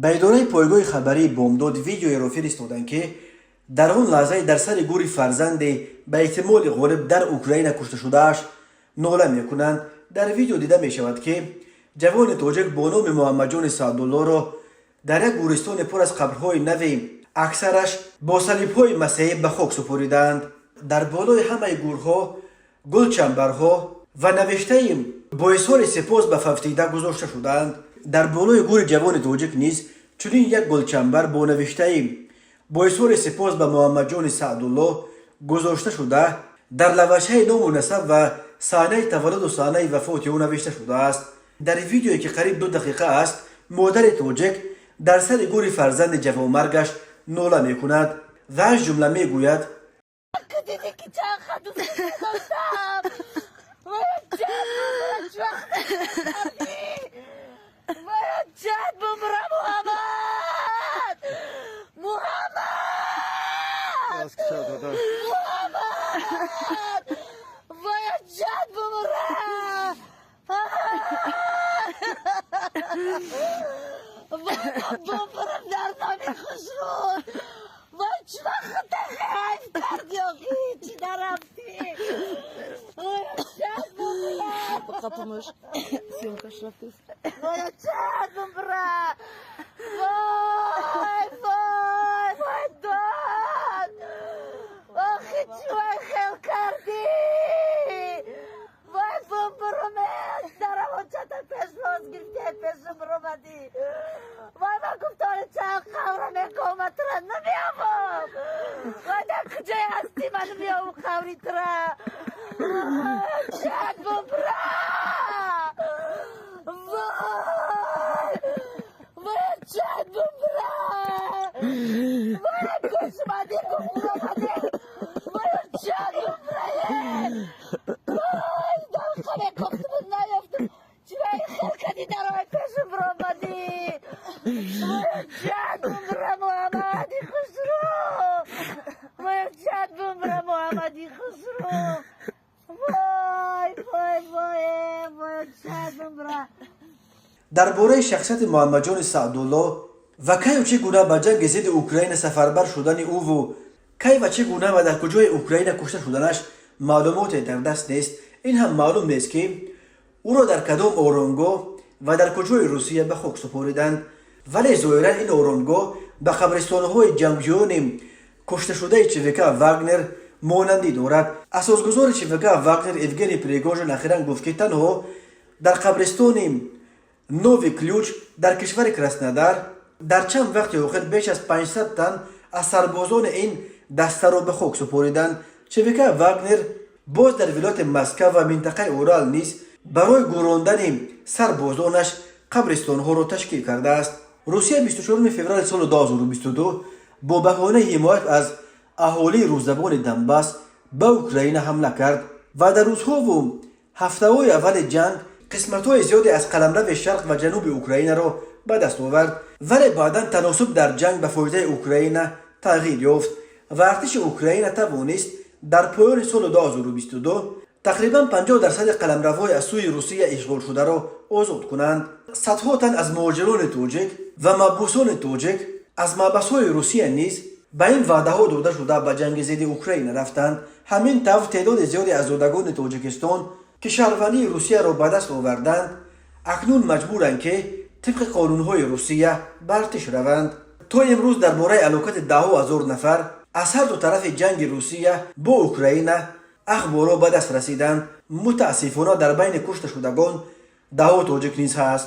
Ба идораи пойгоҳи хабарии Бомдод видеоеро фиристоданд, ки дар он лаҳзаи дар сари гури фарзанде, ба эҳтимоли ғолиб дар Украина кушташудааш, нола мекунанд. Дар видео дида мешавад, ки ҷавони тоҷик бо номи Муҳаммадҷони Саъдуллоро дар як гӯристони пур аз қабрҳои нави, аксараш бо салибҳои масеҳӣ, ба хок супоридаанд. Дар болои ҳамаи гурҳо гулчамбарҳо ва навиштаи «Бо изҳори сипос ба фавтида» гузошта шудаанд. Дар болои гури ҷавони тоҷик низ чунин як гулчамбар бо навиштаи «Бо изҳори сипос ба Муҳаммадҷони Саъдулло» гузошта шуда, дар лавашаи ному насаб ва саҳнаи таваллуду саҳнаи вафоти ӯ навишта шудааст. Дар видеое, ки қариб 2 дақиқа аст, модари тоҷик дар сари гури фарзанди ҷавонмаргаш нола мекунад ва аз ҷумла мегӯяд: Дидӣ, ки чанд хаду доштам. Бояд ҷад бумра, Муҳаммад, Муҳаммад, Муҳаммад, бояд ҷад бумра. Бумрам дар номи хушрӯ. Вай, чӣ вақт ҳайф карди, охи чӣ нарафтӣ? Бояд ҷад бумра. Пока съемка шрафтест. Бояд ҷад бумра. Вой, вой, вой, дод, охи чӣ вай хел кардӣ? Вой, бумбуруме, даравончата пешвоз гирифти, пешум ромадӣ. Вой, ман гуфтори чанд қавра мекоматра намеёбам. Вой, дар куҷое ҳастӣ? Ман намеёбам қаври тура. Ҷад бумбура. Вой, вой, ҷад бумбура. Вой, гӯшмадӣ гуфтуромадӣ. Вой, ҷад бумбурае. Вой, далқа мекофтум, наёфтум. Чӣ хел кади, дарои пешум ромадӣ? Вой, ҷад бумбура, Муҳаммади хушрӯ. Вой, ҷад бумбура, Муҳаммади хушрӯ. Вой, вой, вой, вой, ҷад бумбура. Дар бораи шахсияти Муҳаммадҷони Саъдулло ва каю чӣ гуна ба ҷанги зидди Украина сафарбар шудани ӯву кай ва чӣ гуна ва дар куҷои Украина кушта шуданаш маълумоте дар даст нест. Ин ҳам маълум нест, ки ӯро дар кадом оромгоҳ ва дар куҷои Русия ба хок супориданд, вале зоҳиран ин оромгоҳ ба қабристонҳои ҷангҷӯёни кушташудаи ЧВК Вагнер монандӣ дорад. Асосгузори ЧВК Вагнер Евгений Пригожин ахиран гуфт, ки танҳо дар қабристони Новый Ключ дар кишвари Краснодар дар чанд вақти охир беш аз 500 тан аз сарбозони ин дастаро ба хок супориданд. ЧВК Вагнер боз дар вилояти Москва ва минтақаи Урал низ барои гӯрондани сарбозонаш қабристонҳоро ташкил кардааст. Русия 24 феврали соли 2022 бо баҳонаи ҳимоят аз аҳолии русзабони Донбасс ба Украина ҳамла кард ва дар рӯзҳову ҳафтаҳои аввали ҷанг қисматҳои зиёде аз қаламрави шарқ ва ҷануби Украинаро ба даст овард, вале баъдан таносуб дар ҷанг ба фоидаи Украина тағйир ёфт ва артиши Украина тавонист дар поёни соли 2022 тақрибан 50 дарсади қаламравҳои аз сӯи Русия ишғолшударо озод кунанд. Садҳо тан аз муҳоҷирони тоҷик ва маҳбусони тоҷик аз маҳбасҳои Русия низ ба ин ваъдаҳо дода шуда ба ҷанги зидди Украина рафтанд. Ҳамин тавр, теъдоди зиёде аз зодагони Тоҷикистон, ки шаҳрвандии Русияро ба даст оварданд, акнун маҷбуранд, ки тибқи қонунҳои Русия ба артиш раванд. То имрӯз дар бораи алокати даҳҳо ҳазор нафар аз ҳар ду тарафи ҷанги Русия бо Украина ахборҳо ба даст расиданд. Мутаассифона, дар байни кушташудагон даҳҳо тоҷик низ ҳаст.